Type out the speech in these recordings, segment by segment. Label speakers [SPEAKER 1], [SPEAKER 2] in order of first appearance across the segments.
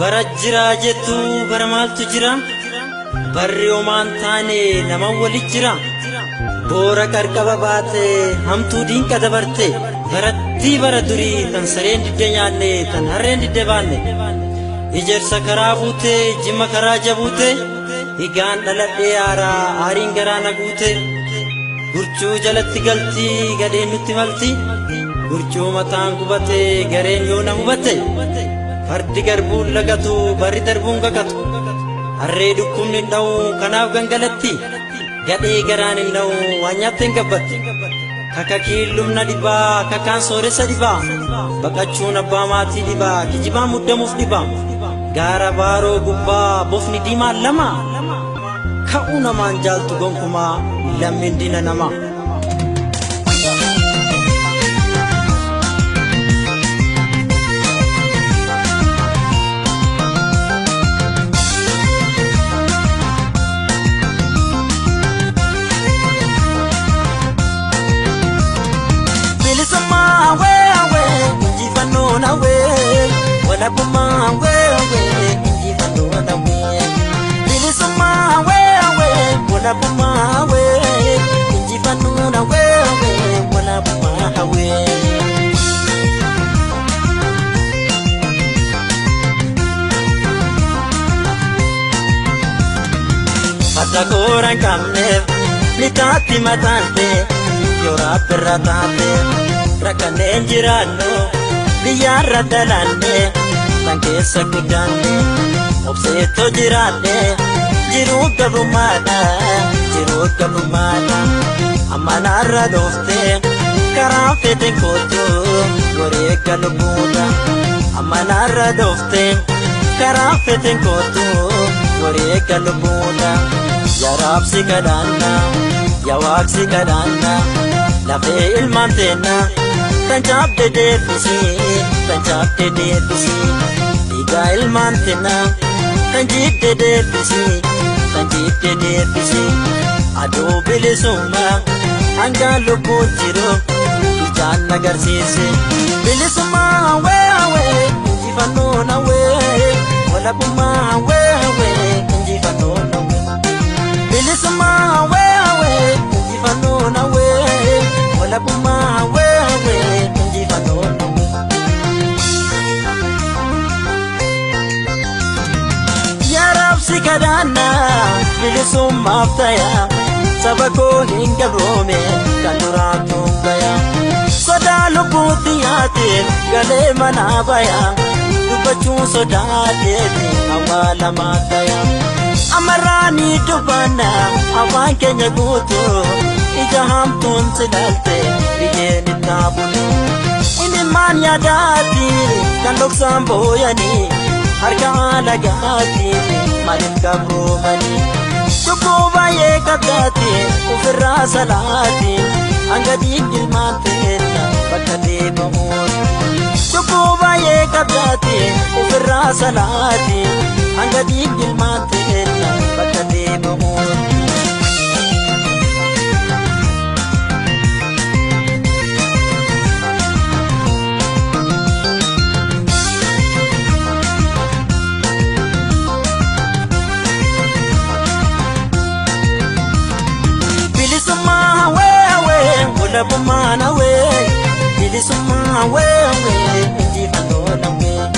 [SPEAKER 1] Bara jiraa jettu bara maaltu jira? Barri homaan taane naman walit jira. Boora qarqaba baate hamtuu diinqa dabarte barattii bara durii tan sareen didde nyaanne tan harreen didde baanne. Ijersa karaa buute jimma karaa jabuute higaan dhaladhee aaraa aariin garaa na guute. Gurchuu jalatti galti gadheen nutti malti gurchuu mataan gubate gareen yoo na hubate fardi garbuun lagatu barri darbuun qaqatu harree dhukkubni hin dha'u kanaaf gangalatti gadhee garaan hin dha'u waan nyaatte hin gabbatti kakakiin lubna dhibaa kakaan sooressa dhibaa baqachuun abbaa maatii dhibaa kijibaan muddamuuf dhibaa gaara baaroo gubbaa bofni diimaan lama ka'uu namaan jaaltu gonkumaa lammiin diina namaa. Bilisummaa hawwee hawwee injifannoon hawwee walabummaa hawwee hawwee injifannoon hawwee. Bilisummaa hawwee hawwee walabummaa hawwee injifannoon hawwee hawwee walabummaa hawwee. Farda koora hin qabneef lixaatti mataante yoo rabbirra taate rakkanneen jiraannu biyyaarra dalanne tan keessa guddaanne obseettoo jiraanne jiruu gabrummaadha jiruu gabrummaadha amma naarra dhoofte karaa feeten kootu wareega lubbuudha amma naarra dhoofte karaa feeten kootu wareega lubbuudha yaa raabsi kadhaanna yaa waaqsi kadhaanna lafee ilmaan teenna tan cabde deebisi tan cabde deebisi dhiigaa ilmaan teenna tan jidde deebisi tan jidde deebisi aduu bilisummaa hangaan lubbuun jiru ijaan agarsiise bilisummaa hawwee hawwee injifannoon hawwee walabummaa hawwee hawwee injifannoon hawwee bilisummaa hawwee hawwee injifannoon hawwee walabummaa hawwee hawwee injifannoon hawwee. Yaa raabsi kadhaanna bilisummaaf taya saba koo hin gabroome kan duraatu gaya sodaa lubbuutti yaateen galee manaa baya dubbachuun sodaateeti awwaalamaa taya amarraa ni dubbanna afaan keenya guutuu ija hamtuun silaalte biyyeen itti bulu imimmaan yaadaati kan dhoksaan booyanii harka alagaati maaliif gabroomanii cubbuu baay'ee qabdaati ofirraa salaati hanga dhiigni ilmaan teenna bakka deebi'uun cubbuu baay'ee qabdaati ofirraa salaati hanga dhiigni ilmaan teenna bakka deebi'uun. Bilisummaa hawwee hawwee walabummaan hawwee bilisummaa hawwee hawwee injifannoon hawwee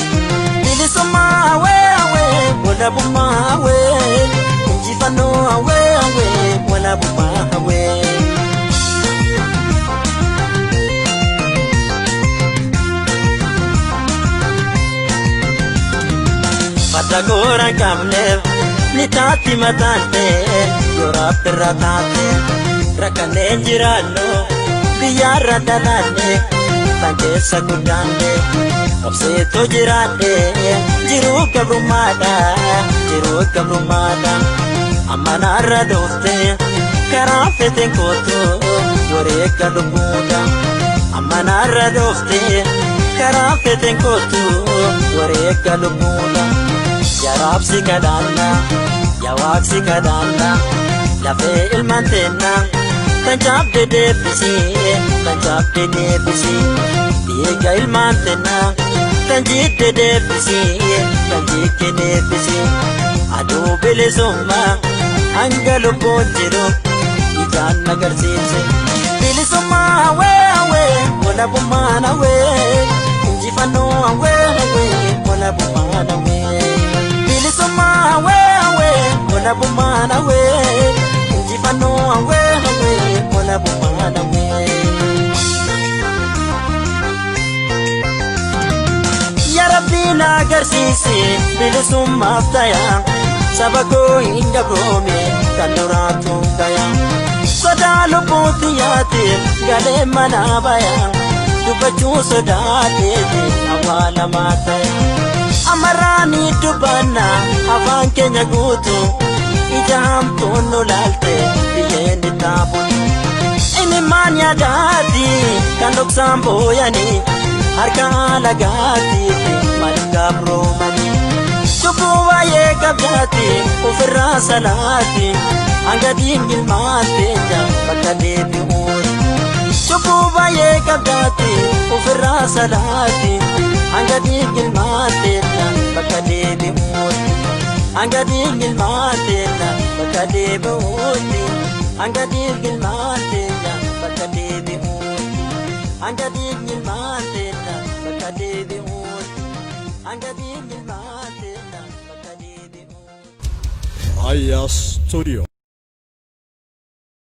[SPEAKER 1] bilisummaa hawwee hawwee walabummaa hawwee injifannoo hawwee hawwee walabummaa hawwee. Farda koora hin qabneef lixaatti mataante yoo rabbirra taate rakkanneen jiraannu biyyaarra dhalanne tan keessa guddaanne obseettoo jiraadhe jiruu gabrummaadha jiruu gabrummaadha amma naarra dhoofte karaa feteen kootu wareega lubbuudha amma naarra dhoofte karaa feteen kootu wareega lubbuudha yaa raabsi kadhaanna yaa waaqsi kadhaanna lafee ilmaan teenna tan cabde deebisi tan cabde deebisi dhiiga ilmaan teenna Tan jidde deebisii, tan jigge deebisii. Aduu bilisummaa hanga lubbuun jiru ijaan agarsiise. Bilisummaa hawwee hawwee walabummaan hawwee, injifannoo hawwee hawwee walabummaan hawwee. Bilisummaa hawwee hawwee walabummaan hawwee, injifannoo hawwee hawwee walabummaan hawwee. Yaa Rabbii na agarsiisi bilisummaaf tayaa, saba koo hin gabroome kan duraatu gaya. Sodaa lubbuutti yaatiif galee manaa baya, dubbachuu sodaateeti awwaalamaa ta'e. Amarraanii dubbanna afaan keenya guutu, ija hamtuun nu laalte biyyeen itti hafuutu. Imimmaan yaadaati kan dhoksaan booyanii, harka alagaatiif maaliif gabroomanii. Cubbuu baay'ee qabdaati ofirraa salaati, hanga diingilmaan teenya bakka deebi'uuti. Cubbuu baay'ee qabdaati ofirraa salaati, hanga diingilmaan teenya bakka deebi'uuti. Hanga diingilmaan teenya bakka deebi'uuti. Hanga diingilmaan teenya bakka deebi'uuti. Hanga diingilmaan teenya bakka deebi'uuti. Hanga diingilmaan teenya bakka deebi'uuti.
[SPEAKER 2] Raayyaa Studio.